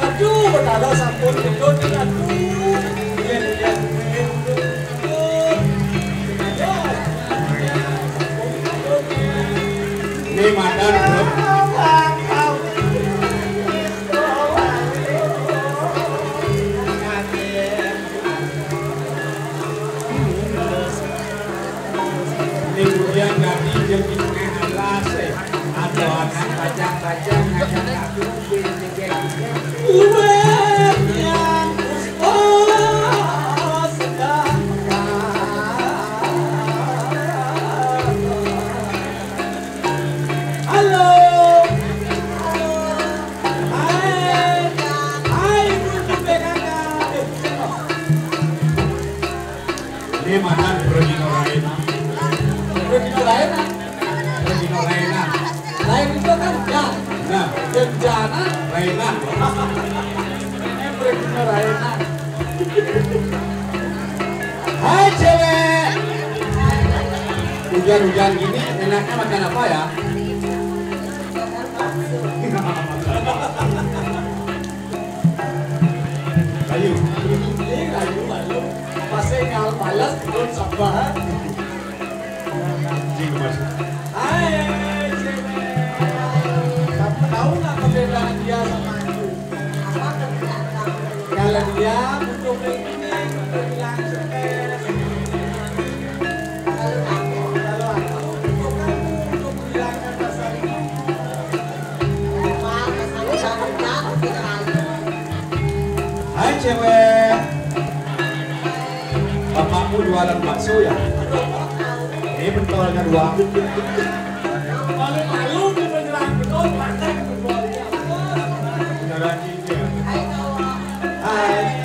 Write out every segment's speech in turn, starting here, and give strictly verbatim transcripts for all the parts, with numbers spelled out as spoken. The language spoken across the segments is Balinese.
Aduh, Betara sampun gedut, aduh. Yen, yen, yen. Ini madan, Bro. Ini kemudian dadi jeng ing alas, eh. Ada anak bajang-bajang ngajak aku. Halo. Hai. Hai, Ibu P K K. Ini madan Brodino Raena. Brodino Raena. Brodino Raena. Lain itu kan Jan. Nah. Jan Jana. Raena. Ini Brodino Raena. Hai, cewek. Hujan-hujan gini enaknya makan apa, ya? Kayu. Ini kayu, kayu. Masih ngal palas, belum sabar. Cing, Mas. Hai, cewek. Kamu tahu nggak perbedaan dia sama aku? Kalau dia untuk ini, untuk bilang stres. Kalau aku, kalau aku untuk kamu, untuk menghilangkan rasa rindu. Hai, cewek. Bapakmu jualan bakso, ya? Ini pentolnya dua. Malu-malu di penjelang pentol, makan pentol. Beneran cinta. Hai.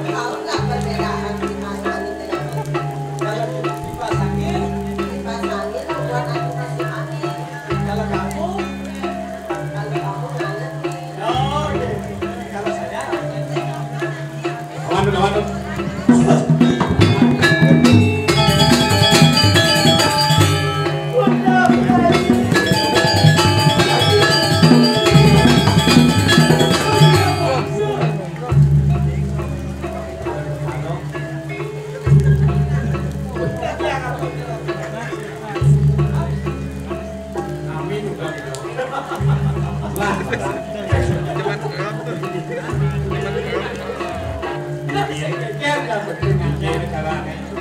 Tahu nggak perbedaan kipas angin dengan, kalau kipas angin, kipas angin membuat aku masuk angin. Kalau kamu, kalau kamu nggak ngerti. Oh, iya. Kalau saya, awan, awan. Amin. Wah.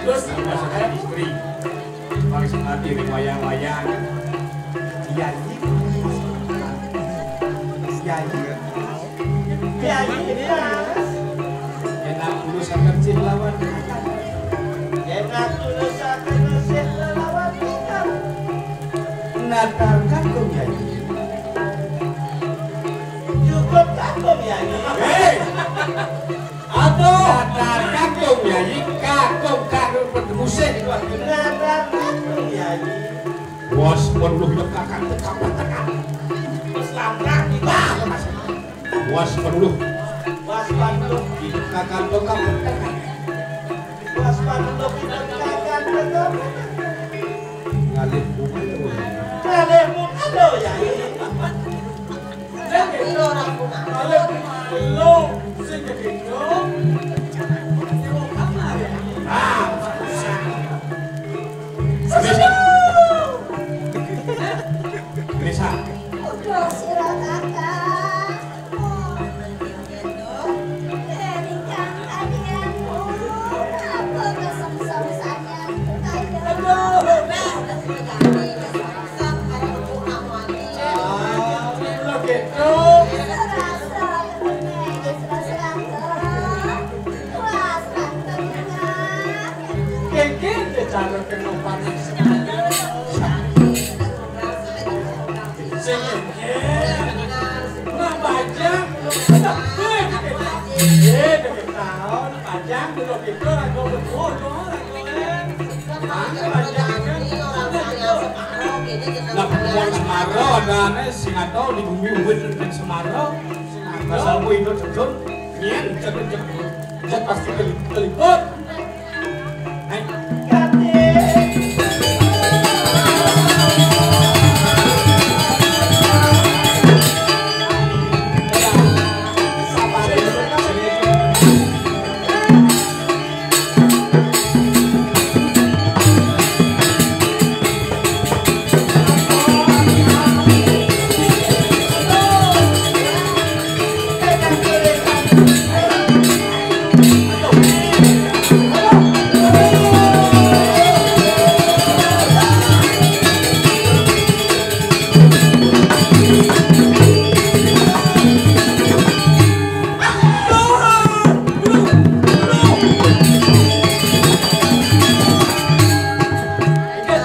Terus sama istri. Paling seperti wayang-wayang. Iya, iya. Iya, iya. Piyayi, Mas. Enak tulus sakit sih lawan. Enak tulus sakit sih lawan kita. Natar kakung, Yayi. Cukup kakung, Yayi. Hei. Aduh, natar kakung, Yayi. Kakung, kakung, musik itu artinya. Natar kakung, Yayi. Wes, penuh lekakan, tekan, tekan. Wes, lamrak, tiba, lepas. Was penuh. Was penuh. Itu kakak tongkap. Was penuh, itu kakak tongkap. Ngalih muka lo. Ngalih muka lo, ya. Tapi orang pun ada. Kalau lo sing gedhe, ah. Bisa. Bisa. Udah sira kakak. Sing éngkén. Nah, bajang. Nah, éh, dikit. Éh, dikit taon. Bajang, duduk itu, ragu betul, dong, ragu, éh. Mana bajang, kan? Sudah, itu. Nah, perempuan Semara, ada ané, sing tahu di bumi, uwit, Semara. Semara. Asal ku itu, cedul. Nyén, cedul, cedul. Cek pasti kelip-, keliput.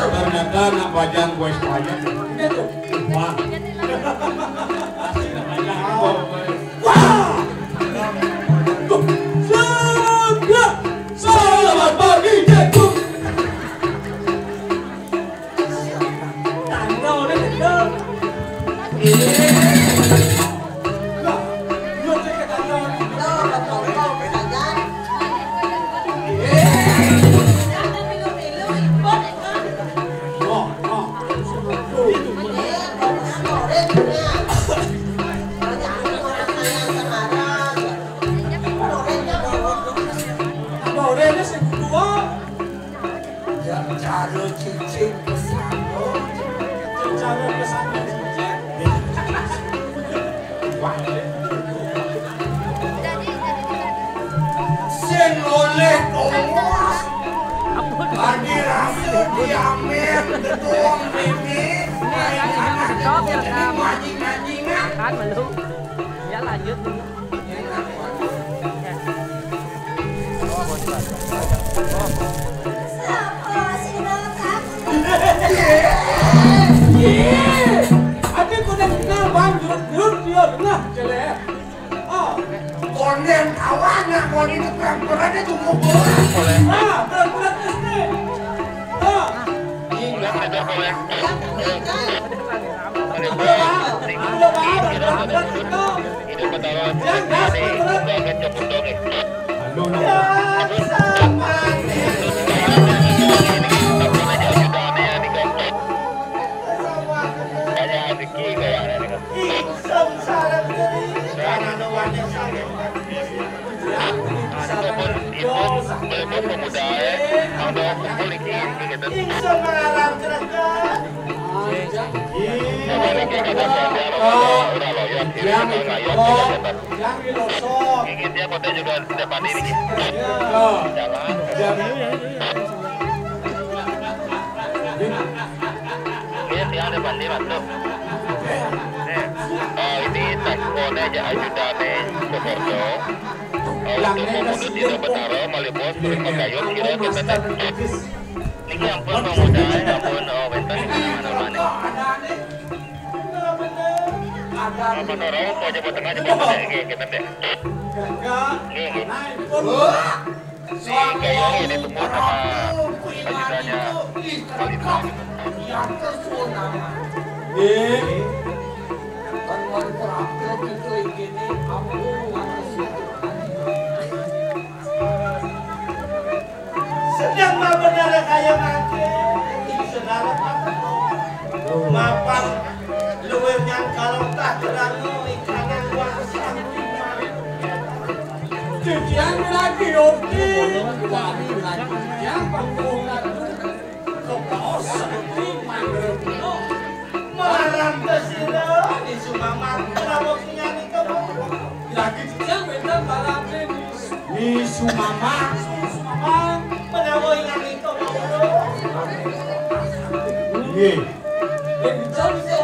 Ternyata anak bajang gue semuanya. Wah. Wah! Selamat pagi, Cekung. Tanggal udah cendol. Iya. Lah, lu cek ke tanggal. Cara cicing pesano. Cara pesano cicing. Sing oleh tongos. Lagi rasa diambil gedung ini. Main anak gedung ini majing-majingan. Kan malu. Ya lanjut dulu. Sapa sing nelek aku? Iya. Aku kudu kenal, Bang. Jurut, jurut, dia. Nah, jelek. Oh. Konden kawan, nak konden itu perang-perangnya tunggu bola. Nah, perang-perang S D. Nah. Ini nggak ada koleksi. Belum, Bang. Belum, Bang. Perang-perang itu. Ingsun melarang cerdas. Yang itu, yang itu. Gigitnya kota juga depan ini. Jalan. Iya, siang depan ini masuk. Eh, eh, ini Taskone aja ajudannya Sukorjo. Eh, untuk memutus itu Betaro, Malibos, Purima Kayu, Kiro, Ketetek. Niki ampun, Bang Uda, ampun, oh, wénten ing mana-mana. Apa nora, apa aja buat tengah, aja buat tengah, nggih, ngeten, nggih. Nggih, nggih. Si Gayung ini temu sama ajudannya Malibos. Nggih. Sedang mah bener kaya mangke. Ing sedarat apa? Mapan luwih nyangkal tah terang ikanan wangsan. Cucian lagi oke. Kami lagi yang panggung lagi. Kok kaos seperti mangga. Marang tesira di Sumamang. Kenapa kinyani kemau? Lagi cucian bentar balapin. Ni Sumama. Sumama. Menawa ingkang ento mawon. Nggih. Yen dical ento.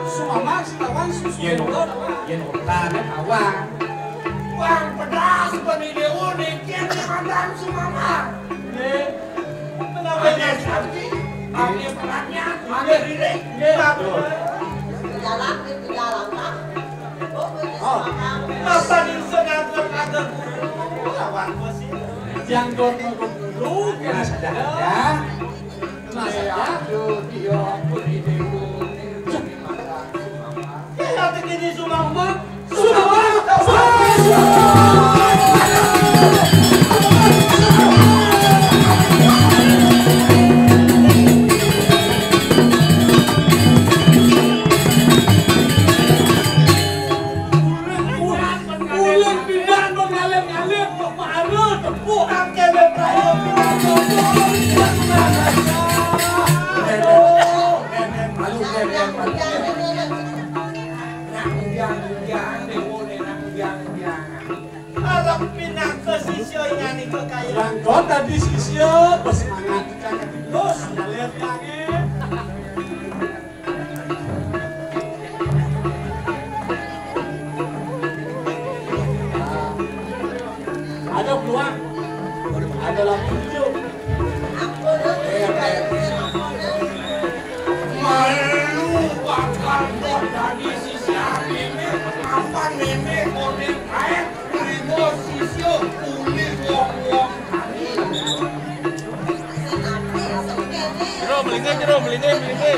Sumama sing lawan susu. Yen, yen otan awang. Wang pedas penide unik yen dimakan Sumama. Nggih. Menawa ingkang sami. Angin pelatnya. Jalan, jalan, Pak. Oh, apa nih, Ustaz, yang buat ada guru? Lawan gua sih. Yang buat guru, ya, saja, ya. Nah, ya, aduh, dia, ampun, ini, ini. Ya, ya, begini, Sumama. Arep pinangka sisya ingané kekayaan. Langkon dadi sisya, bersemangat. Terus, ngalir tangan. Ada peluang. Ada lampu hijau. Malu bakal kok dadi sisya mémé, apa mémé koné kaé, trima sisya ulih wong-wong tani. Jero, melinggih, jero, melinggih, melinggih.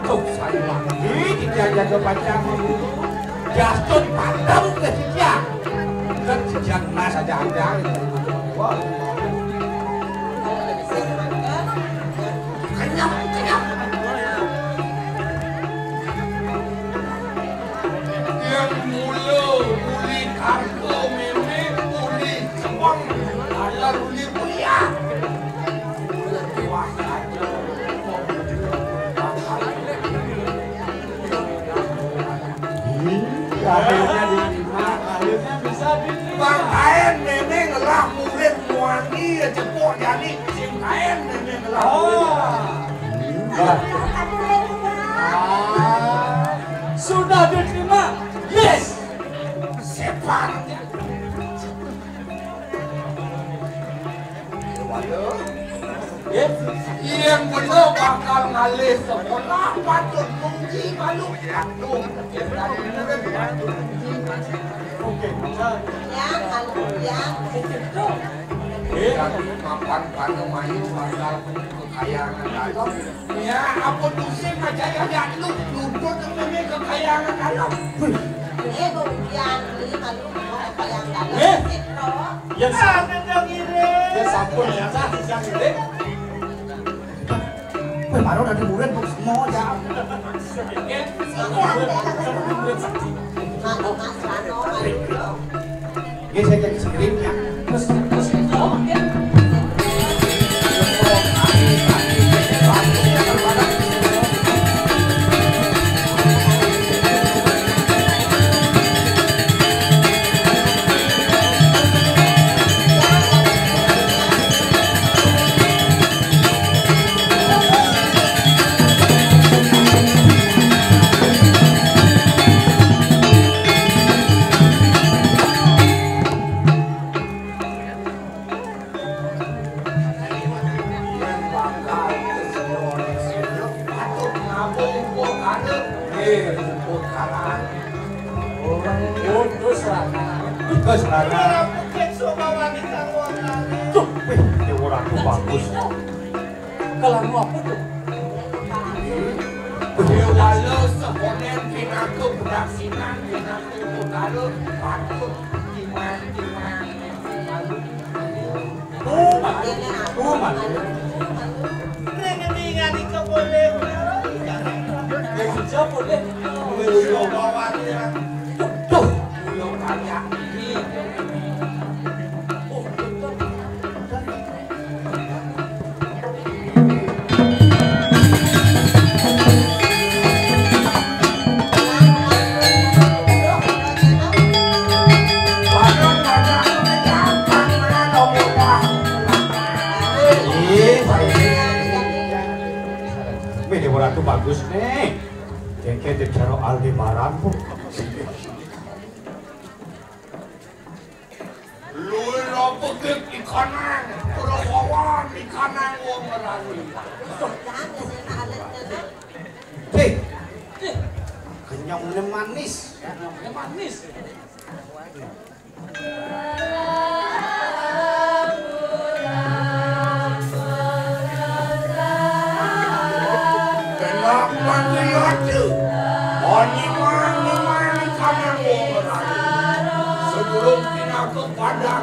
Tuh, saya lagi dijaga pacang. Jastun pandang ke sijang. Kan sijang mas aja ada. Wah. Kenyang, kenyang. Yang mula uli kargo mémé, uli cebong, alar uli kuliah. Wah, aja. Akhirnya diterima, akhirnya bisa diterima. Bang Kain mémé ngelah murid muani, cepuk jani, sing Kain mémé ngelah murid. Oh. Nah. Ah, sudah diterima. Yes. Sepat. Yén bener bakal ngalih sekolah, patut muji malu. Aduh, dari murid patut muji. Oke, bisa. Ya, kalau ya. Jadi mapan pada mayu bakal kekayangan dalam. Ya, apa tuh sih macam ada lu, lutut mémé kekayangan. Wih. Eh, kok ujian ini malu mau apa yang tadi? Eh. Sitro. Ya, sa- Ada dong ini. Ya, sampun ya, Sa, sing ngiring. Wih, baru ada murid, Bu, semua ya. Oke. Malu, Mas Rano, malu. Nggih, saya jadi sendiri ya. Terus, terus, oh, oke. Putus, Raka. Putus, Raka. Tuh, wih, ya ora tuh bagus. Kalau mau apa tuh? Wih, wala sekonen pinangku budak sinan, pinangku budak patut. Umat, umat. Ning ngeningan iki boleh. Ya, bisa boleh. Tuh, tuh. Wih, Ratu bagus nih. Jengke jejaro Aldebaran, Bu. Luwih apa gek ikanang, ora wawan ikanang wong ngerani. Hei, kenyang manis. Kenyang manis. Kenapa dia tu? Animan-animan ikanang wong ngerani. Sebelum pinaka padak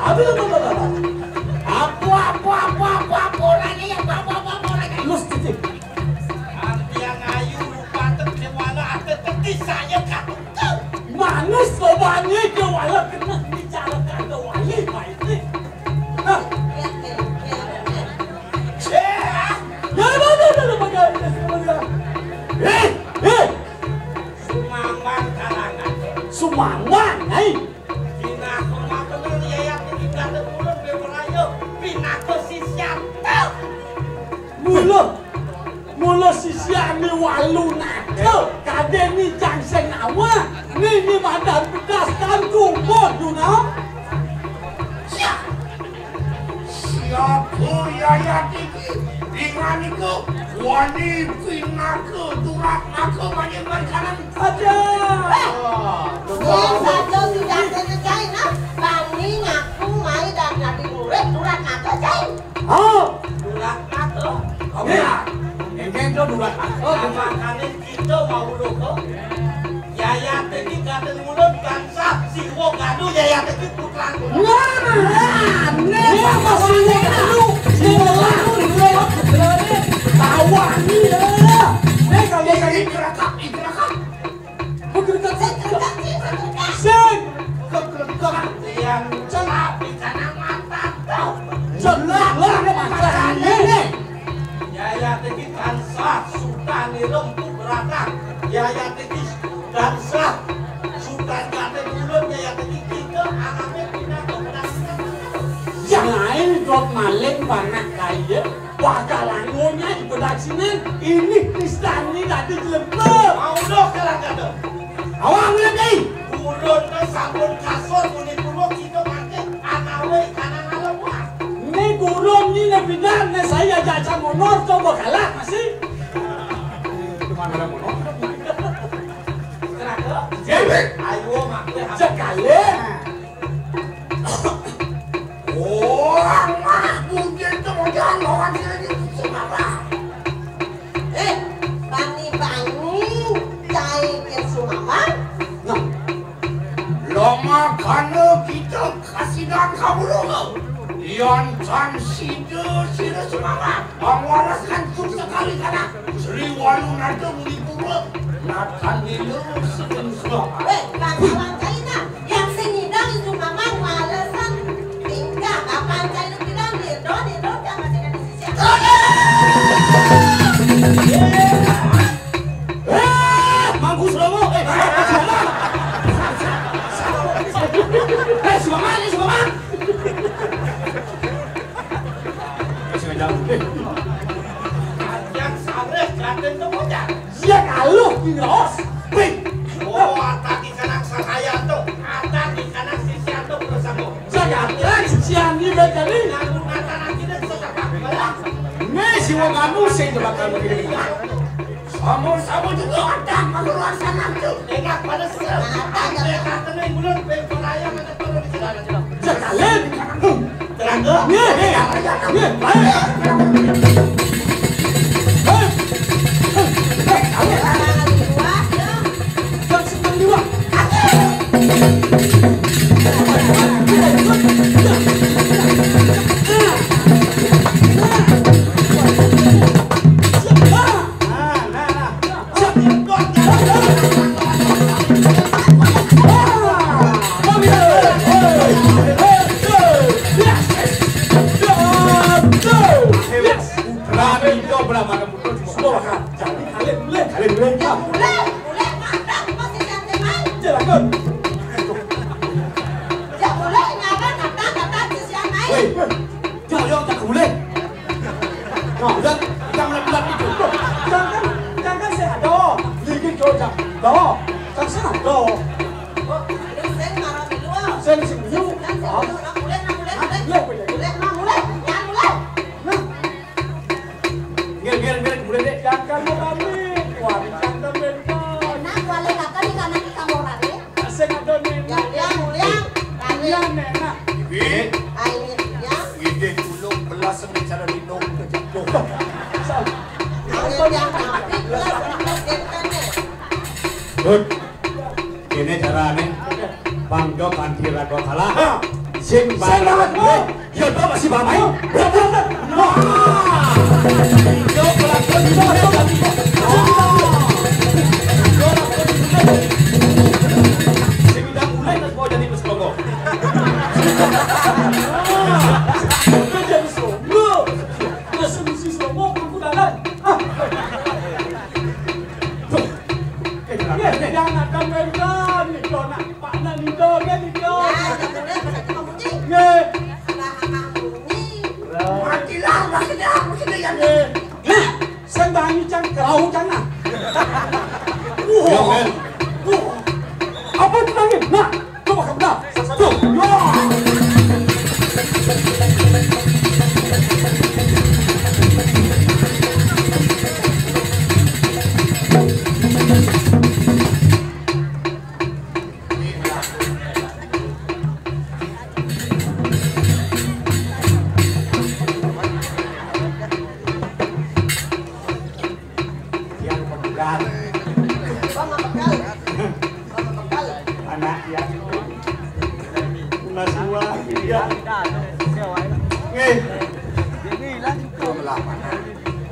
Aduh, aduh, aduh, aduh, aduh. Apa, apa, apa, apa, apa, orang ni, apa, apa, apa, apa, orang ni. Lu sedikit. Artinya ngayu, lu patut, dia wala, atau petis saya kata. Manis sobanya dia wala kena bicara kata wali, Pak ini. Hah? Ya, ya, ya, ya, ya, ya, ya, ya. Eh, eh. Sumambang kalangan. Sumambang, ai. Pinaka mah bener, yayat iki gatel ulun, beberaya pinaka sisya. Mula, mula sisya ni walu naka, kadeni jang sing awa, ni, ni madan pedas tantu, mon, you know? Siapa yayat iki? Dingan iku wani pinaka durak maka banyak berkanan. Ada. Eh, sing saja tidak kena cai, nah. Bani ngaku mai dan nabi murid durak maka cai. Oh. Durak maka. Oke. Engkau durak maka. Oh, makanya kita mau lupa. Yayat iki gatel ulun gansah siwa gaduh yayat iki putrang. Wah, nek apa siwa gaduh? Siwa gaduh, siwa gaduh. Tawani ya. Nek kalau ini gerakak, ini gerakak. Gerakak, gerakak, gerakak. Sing. Gerakak yang celak di kanan mata. Jelas lah, nek macam ini. Yayat iki gansah sutan irung tu beratang. Yayat iki gansah sutan gatel ulun, yayat iki kita arame pindah ke pedang. Yang lain dot maling panak kaya, bakal angonya di pedaksinan, ini Kristani tadi jelebel. Mau doh kalang kata. Awak mulai kai. Ulun ke sampun kasar muni purwa kita mangke anawe kanan alam wah. Ni gurung ni ne bidan ne saya jajan monor coba kalah masih. Cuma ada monor. Kenapa? Jadi, ayo mangke sekali. Wah, mah mungkin kemudian lawan sini semara. Eh, bani-bani cai ke sumawang. Nah, lama kana kita kasidan kaburu. Yan tan sida sira sumawang. Pangwaras hancur sekali kana. Sri Walu nada muni pura. Natan dina sing sumawang. Eh, bangsawan cai nah. Yang sing ngidang itu mamang malesan tingkah. Kapan cai lu bilang, "Nirdo, nirdo, jangan masih ada sisi." Eh, mangku serowo. Eh, eh, si mamang, eh, si mamang. Eh, si mamang. Eh. Yang salah, jangan temu, jangan. Sia kaluh di raos. Wih. Oh, atan di kanak sahaya tu. Atan di kanak sisian tu bersama. Sia kaluh sisian ni baik kali. Lalu atan lagi dan sesapak belah. Ni siwa kamu sing coba kamu kiri. Sama-sama juga atan mengeluarkan nafsu. Enak pada sel. Atan yang kena bulan, pemperayaan. Jakalin. Terangga. Nih, nih, nih, baik. Hei. Hei. Yang senang juga. Woi, jangan, jangan, jangan boleh. Nah, udah, kita mulai bulan itu. Loh, jangan, jangan saya ada. Dikit, coba. Loh, kan saya ada. Sing, sing, yuk. Ah. Hah? Boleh, boleh. Nah. Gil, gil, gil, boleh deh. Jangan mau kami. Wah, jangan beda. Nah, boleh kata di kanan kita mau rame. Sing ada ni. Yang, yang, yang. Rame. Yang enak. Ibi. Ayo, yang. Ide dulu belas sama cara minum ke jatuh. Salah. Dut. Kéné carané. Pang Jo kanthi raga kalah. Sing banget. Ya, to masih bamai. Wah. Yo, pelakon di mana tadi? Yo, pelakon di mana? Sing udah mulai, terus mau jadi peselongo. Udah jadi selongo. Terus mesti selongo, aku dalan. Ah. Tuh. Eh, jangan ada mereka, nih, Jo, nak. Pak, nak, nih, Jo, kan, nih, Jo. Nah, jangan, jangan, jangan, jangan. Nggih. Matilah, maksudnya, maksudnya ya. Nah, sing banyu cang, kerau cang, nah. Wah. Wah. Apa itu lagi? Nah, coba kamu, nah. Tuh, ya. Yang pemegang. Anak yang masih wah, ya. Nggih.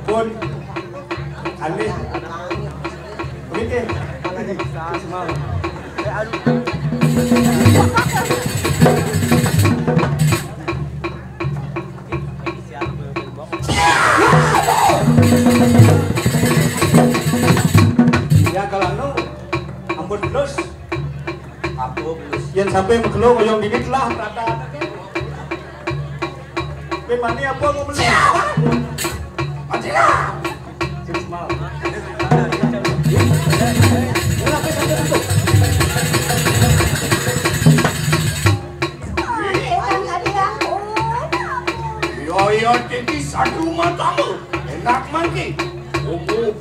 Pun. Aneh. Begitu. Ya, kalau anu, ampun, terus. Aku belum. Yang sampai mekelo ngoyong dikit lah, rata. Kowe mani apa mau melu? Matilah. Sing semal. Yo, yo, tinggi satu matamu. Enak mangki. Umur